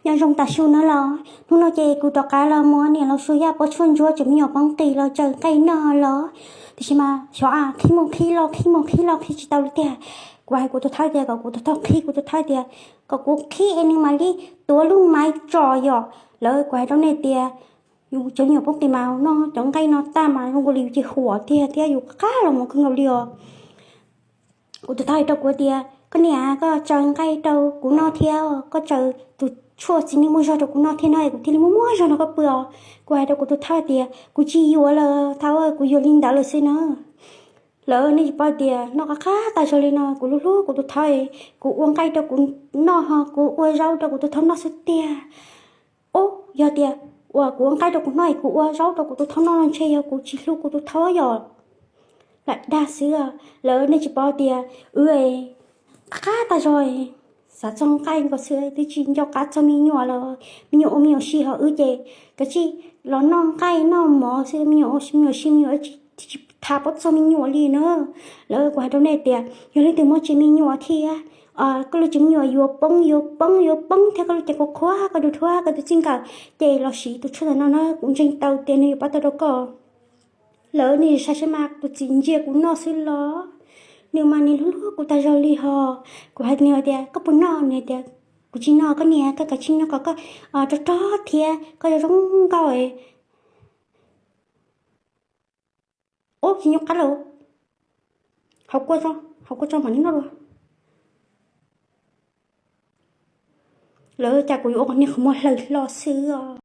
Nyob zoo tas su no los, hnub no ces kuv rov qab los muab niam laus Suab Yaj pov tshuaj ntsuab tsev me nyuam poob qis los tsaws nqaij noj los. Tiam sis mas xyov a, qhib mus qhib los, qhib mus qhib los, qhib tsis tau li tiag. Kuv hais kuv tus thawj tias kom kuv tus thawj qhib, kuv tus thawj tias kom kuv qhib es nws mam li tuav lub maiv tso yom. Lawv kuv hais rau nej tias, yus cov me nyuam poob qis mas noj cov nqaij no tag mas zoo nkaus li yus ces huam tiag thiab yus qab los mus kawg nkaus li os. Kuv tus thawj hais rau kuv tias, koj niam, koj tsaws nqaij rau kuv noj thiab, koj tsaws tus tshuaj txiv neej muaj zog rau kuv noj thiab no es kuv thiaj li muaj muaj zog nrog koj pw os. Kuv hais rau kuv tus thawj tias kuv tsis yuav lawm thawj, kuv yuav li ntawd lawm xwb na. Lawv nej tsis paub tias noj qab qab tas zog li no, kuv hlub hlub kuv tus thawj, kuv ua nqaij rau kuv noj ho kuv ua zaub rau kuv tus thawj noj xwb tiag. Ub, yog tias uas kuv ua nqaij rau kuv noj es kuv ua zaub rau kuv tus thawj noj los ntshe yog kuv tsis hlub kuv tus thawj yom. Lam dag xwb, lawv nej tsis paub tias wb qab qab tas zog, xav txog nqaij nkaus xwb twb tsis nco qab txog me nyuam lawm. Me nyuam ua me nyuam si ho wb ces kav tsij los noj nqaij noj mov xwb, me nyuam ua me nyuam si, me nyuam tsis thav paub txog me nyuam li na. Lawv kuv hais rau nej tias yog leej twg muaj tsev me nyuam thiab, koj lub tsev me nyuam yuav poob yuav poob yuav poob thiab koj lub cev qhuav qhuav, koj tus thuab koj tus txij nkawm, ces los siv tus tshuaj ntawm no na, kuv ntseeg tau tias nws yuav pab tau rau koj. Lawv nws saib saib mas tus txiv ntsia kuv noj xwb los, nws mas nws hlub hlub kuv tas zog li ho. Kuv hais nws tias koj puas noj, nws tias kuv tsis noj koj niam, koj kav tsij noj kom koj rog rog thiab koj zoo zoo nkauj. Ub, tsis nyuaj qab lawm, hauv kua, hauv kua tso mam li noj dua. Lawv cas kuv yuav ua niag qhov muag hlaws hlo xwb os.